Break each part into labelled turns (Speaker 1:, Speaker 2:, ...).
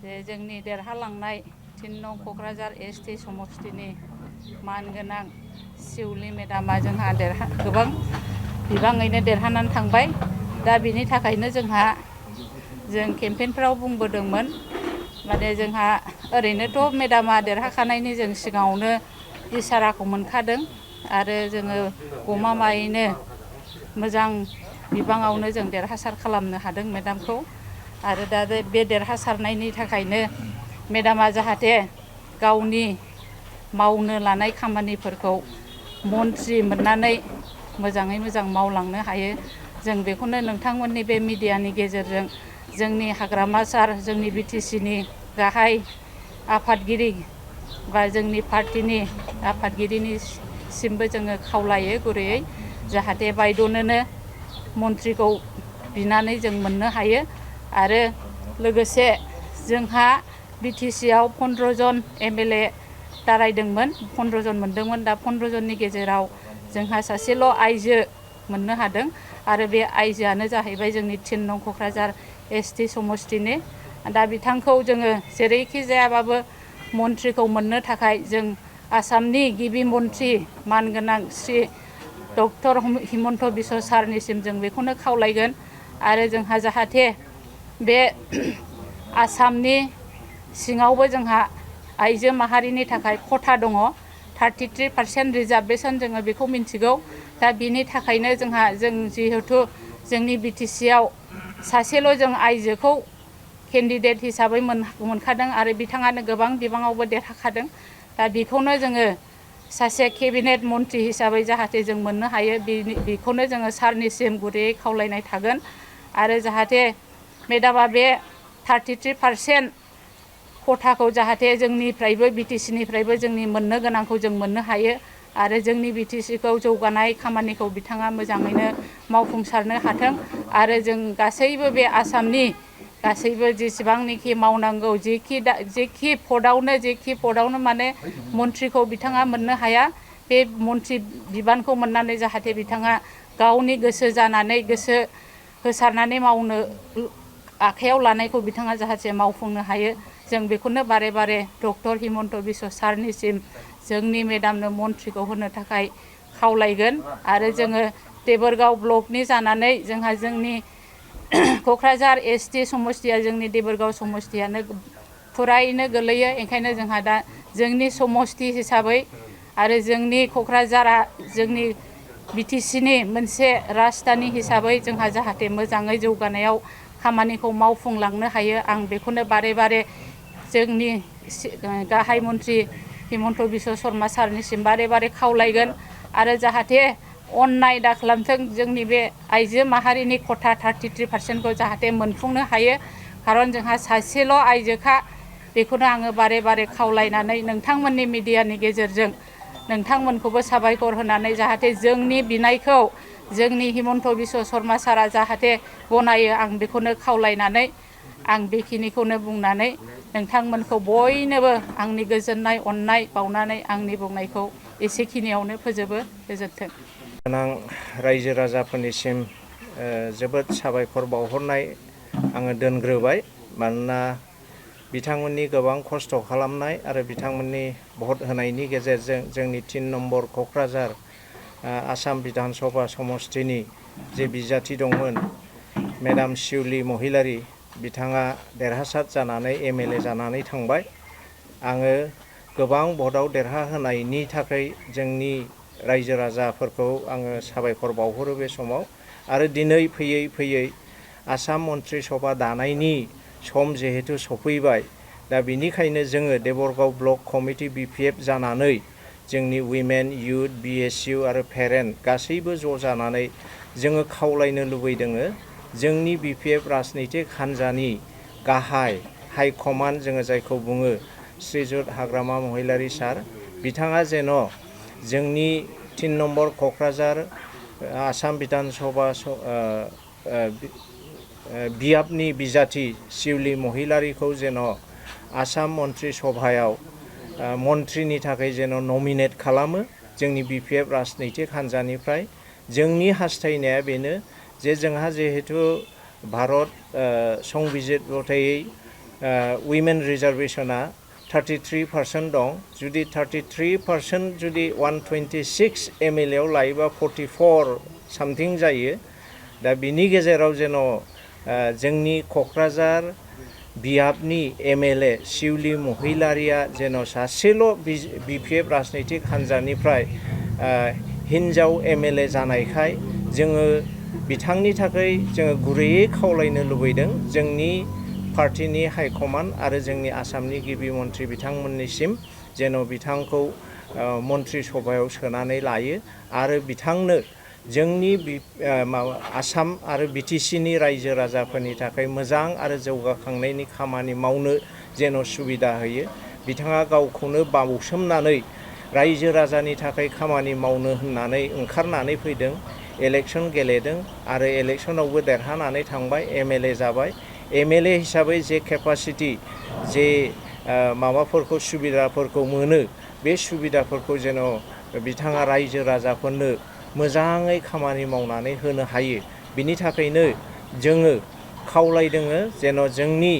Speaker 1: जे जोंनि देरहालांनाय 3 नं क'क्राझार एसटि समष्टिनि मानगोनां सिउलि मेडामा जोंहा गोबां बिबाङैनो देरहानानै थांबाय। दा बिनि थाखायनो जों केम्पेइनफ्राव बुंबोदोंमोन माने जोंहा ओरैनोथ' मेडामा देरहाखानायनि जों सिगाङावनो इसाराखौ मोनखादों आरो जोङो गमामायैनो मोजां बिबाङावनो जों देरहासार खालामनो हादों मेडामखौ। आरो दा बे देरहासारनायनि थाखायनो मेडामा जाहाथे गावनि मावनो लानाय खामानिफोरखौ मन्थ्रि मोननानै मोजाङै मोजां मावलांनो हायो। जों बेखौनो नोंथांमोननि बे मिडियानि गेजेरजों जोंनि हाग्रामा सार, जोंनि बिटिसिनि गाहाय आफादगिरि बा जोंनि पार्टिनि आफादगिरिनिसिमबो जोङो खावलायो गुरैयै, जाहाथे बायद'नोनो मन्थ्रिखौ बिनानै जों मोननो हायो। आरो लोगोसे जोंहा बिटिसिआव 15 जन एमएलए दारायदोंमोन, 15 जन मोनदोंमोन। दा 15 जननि गेजेराव जोंहा सासेल' आइजो मोननो हादों आरो बे आइजोआनो जाहैबाय जोंनि 3 नं क'क्राझार एसटि समष्टिनि। दा बिथांखौ जोङो जेरैखि जायाबाबो मन्थ्रिखौ मोननो थाखाय जों आसामनि गिबि मन्थ्रि मानगोनां श्री डक्टर हिमन्त बिश्व सारनिसिम जों बेखौनो खावलायगोन। आरो जोंहा जाहाथे बे आसामनि सिङावबो जोंहा आइजो माहारिनि थाखाय खथा दङ, 33% रिजार्भेसन जोङो बेखौ मिन्थिगौ। दा बिनि थाखायनो जों जिहेथु जोंनि बिटिसिआव सासेल' जों आइजोखौ केन्डिडेट हिसाबै मोनखादों आरो बिथाङानो गोबां बिबाङावबो देरहाखादों। दा बेखौनो जोङो सासे केबिनेट मन्थ्रि हिसाबै जाहाथे जों मोननो हायो, बेखौनो जोङो सारनिसिम गुरैयै खावलायनाय थागोन। आरो जाहाथे मेडामा बे 33% खथाखौ जाहाथे जोंनिफ्रायबो बिटिसिनिफ्रायबो जोंनि मोननो गोनांखौ जों मोननो हायो आरो जोंनि बिटिसिखौ जौगानाय खामानिखौ बिथाङा मोजाङैनो मावफुंसारनो हाथों। आरो जों गासैबो बे आसामनि गासैबो जेसेबांनाखि मावनांगौ जेखि पदआवनो माने मन्थ्रिखौ बिथाङा मोननो हाया, बे मन्थ्रि बिबानखौ मोननानै जाहाथे बिथाङा गावनि गोसो जानानै गोसो होसारनानै मावनो आखायाव लानायखौ बिथाङा जाहाथे मावफुंनो हायो। जों बेखौनो बारे बारे डक्टर हिमन्त बिश्व सारनिसिम जोंनि मेडामनो मन्थ्रिखौ होनो थाखाय खावलायगोन। आरो जोङो देबोरगाव ब्लकनि जानानै जोंहा जोंनि क'क्राझार एसटि समष्टिया जोंनि देबोरगाव समष्टियानो फुरायैनो गोलैयो। ओंखायनो जोंहा दा जोंनि समष्टि हिसाबै आरो जोंनि क'क्राझारा जोंनि बिटिसिनि मोनसे राजधानि हिसाबै जोंहा जाहाथे मोजाङै जौगानायाव खामानिखौ मावफुंलांनो हायो, आं बेखौनो बारे बारे जोंनि गाहाय मन्थ्रि हिमन्त बिश्व शर्मा सारनिसिम बारे बारे खावलायगोन। आरो जाहाथे अननाय दा खालामथों, जोंनि बे आइजो माहारिनि खथा 33%खौ जाहाथे मोनफुंनो हायो। खारन जोंहा सासेल' आइजोखा, बेखौनो आङो बारे बारे खावलायनानै नोंथांमोननि मिडियानि गेजेरजों नोंथांमोनखौबो साबायखर होनानै जाहाथे जोंनि बिनायखौ जोंनि हिमन्त बिश्व शर्मा सारा जाहाथे गनायो, आं बेखौनो खावलायनानै आं बेखिनिखौनो बुंनानै नोंथांमोनखौ बयनोबो आंनि गोजोननाय अननाय बावनानै आंनि बुंनायखौ एसेखिनियावनो फोजोबो। गोजोन्थों।
Speaker 2: गोनां रायजो राजाफोरनिसिम जोबोद साबायखर बावहरनाय आङो दोनग्रोबाय। मानोना बिथांमोननि गोबां खस्थ' खालामनाय आरो बिथांमोननि भट होनायनि गेजेरजों जोंनि 3 नम्बर क'क्राझार आसाम बिधान सभा समष्टिनि जे बिजाथि दंमोन मेडाम सिउलि महिलारि, बिथाङा देरहासार जानानै एमएलए जानानै थांबाय। आङो गोबां भटआव देरहाहोनायनि थाखाय जोंनि रायजो राजाफोरखौ आङो साबायखर बावहरो बे समाव। आरो दिनै फैयै फैयै आसाम मन्थ्रि सभा दानायनि सम जिहेतु सफैबाय, दा बिनिखायनो जोङो देबरगाव ब्लक कमिटि बिपिएफ जानानै जोंनि उइमेन, इउथ, बिएसइउ आरो पेरेन्ट गासैबो ज' जानानै जोङो खावलायनो लुबैदोङो जोंनि बिपिएफ राजनैतिक हान्जानि गाहाय हाइकमान्ड जोङो जायखौ बुङो श्रीजुत हाग्रामा महिलारि सार, बिथाङा जेन' जोंनि 3 नम्बर क'क्राझार आसाम बिधान सभा बियाबनि बिजाथि सिउलि महिलारिखौ जेन' आसाम मन्थ्रि सभायाव मन्थ्रिनि थाखाय जेन' नमिनेट खालामो जोंनि बिपिएफ राजनैतिक हान्जानिफ्राय। जोंनि हास्थायनाया बेनो जे जोंहा जिहेतु भारत संबिजित मथेयै women रिजार्भेशना 33% दं जुदि 33% जुदि 126 MLA आव लायोबा 44 सामथिं जायो दा बिनि गेजेराव जेन' जोंनि क'क्राझार बियाबनि MLA शिवली महिलारिया जेन' सासेल' BPF राजनैतिक हान्जानिफ्राय हिन्जाव MLA जानायखाय जोङो बिथांनि थाखाय जोङो गुरैयै खावलायनो लुबैदों जोंनि पार्टीनि हाइकमान्ड आरो जोंनि आसामनि गिबि मन्थ्रि बिथांमोननिसिम जेन' बिथांखौ मन्थ्रि सभायाव सोनानै लायो आरो बिथांनो जोंनि आसाम आरो BTCनि रायजो राजाफोरनि थाखाय मोजां आरो जौगाखांनायनि खामानि मावनो जेन' सुबिदा होयो बिथाङा गावखौनो बावसोमनानै रायजो राजानि थाखाय खामानि मावनो होननानै ओंखारनानै फैदों इलेक्सन गेलेदों आरो इलेक्सनावबो देरहानानै थांबाय MLA जाबाय MLA हिसाबै जे केपासिटि जे माबाफोरखौ सुबिदाफोरखौ मोनो बे सुबिदाफोरखौ जेन' बिथाङा रायजो राजाफोरनो मोजाङै खामानि मावनानै होनो हायो बिनि थाखायनो जोङो खावलायदोङो जेन' जोंनि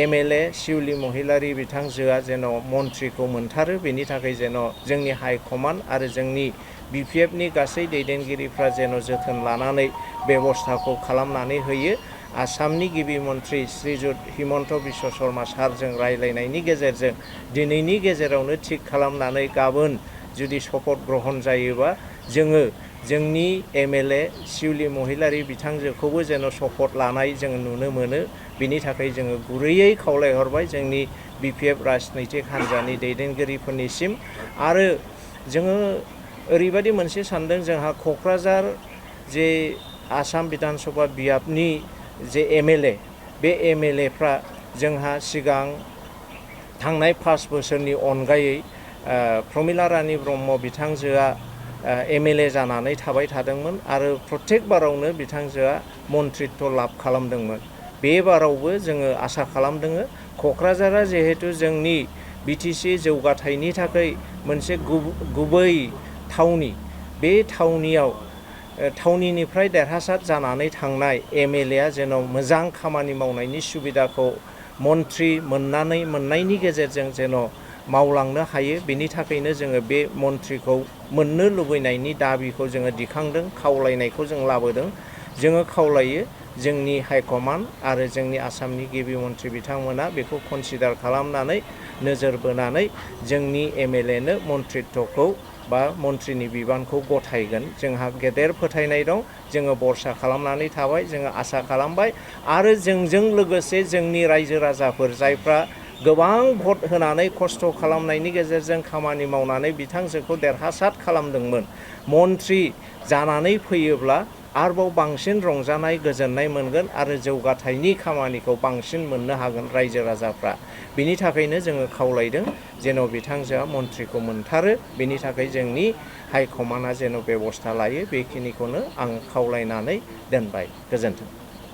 Speaker 2: MLA शिवली महिलारि बिथांजोआ जेन' मन्थ्रिखौ मोनथारो बेनि थाखाय जेन' जोंनि हाइकमान्ड आरो जोंनि BPFनि गासै दैदेनगिरिफ्रा जेन' जोथोन लानानै बेबस्थाखौ खालामनानै होयो आसामनि गिबि मन्थ्रि श्रीजुत हिमन्त बिश्व शर्मा सारजों रायलायनायनि गेजेरजों दिनैनि गेजेरावनो थिग खालामनानै गाबोन जुदि शपथ ग्रहण जायोबा जोङो जोंनि MLA शिवली महिलारि बिथांजोखौबो जेन' शपथ लानाय जोङो नुनो मोनो बिनि थाखाय जोङो गुरैयै खावलायहरबाय जोंनि BPF राजनैतिक हान्जानि दैदेनगिरिफोरनिसिम आरो जोङो ओरैबायदि मोनसे सानदों जोंहा क'क्राझार जे आसाम बिधान सभा बियाबनि जे MLA बे MLAफ्रा जोंहा सिगां थांनाय 5 बोसोरनि अनगायै प्रमिला रानी ब्रह्म बिथांजोआ MLA जानानै थाबाय थादोंमोन आरो प्रत्येक बारावनो बिथांजोआ मन्थ्रित्व लाभ खालामदोंमोन बे बारावबो जोङो आसा खालामदोङो क'क्राझारा जिहेतु जोंनि BTC जौगाथायनि थाखाय मोनसे गुबै थावनि बे थावनियाव थावनिनिफ्राय देरहासार जानानै थांनाय MLAआ जेन' मोजां खामानि मावनायनि सुबिदाखौ मन्थ्रि मोननायनि गेजेरजों जेन' मावलांनो हायो बेनि थाखायनो जोङो बे मन्थ्रिखौ मोननो लुबैनायनि दाबिखौ जोङो दिखांदों खावलायनायखौ जों लाबोदों जोङो खावलायो जोंनि हाइकमान्ड आरो जोंनि आसामनि गिबि मन्थ्रि बिथांमोना बेखौ कनसिडार खालामनानै नोजोर बोनानै जोंनि MLAनो मन्थ्रित्वखौ बा मन्थ्रिनि बिबानखौ गथायगोन जोंहा गेदेर फोथायनाय दं जोङो भरसा खालामनानै थाबाय जोङो आसा खालामबाय आरो जोंजों लोगोसे जोंनि रायजो राजाफोर जायफ्रा गोबां भट होनानै खस्थ' खालामनायनि गेजेरजों खामानि मावनानै बिथांजोखौ देरहासार खालामदोंमोन मन्थ्रि जानानै फैयोब्ला आरोबाव बांसिन रंजानाय गोजोननाय मोनगोन आरो जौगाथायनि खामानिखौ बांसिन मोननो हागोन रायजो राजाफ्रा बिनि थाखायनो जोङो खावलायदों जेन' बिथांजोआ मन्थ्रिखौ मोनथारो बेनि थाखाय जोंनि हाइकमान्डआ जेन' बेबस्था लायो बेखिनिखौनो आं खावलायनानै दोनबाय गोजोन्थों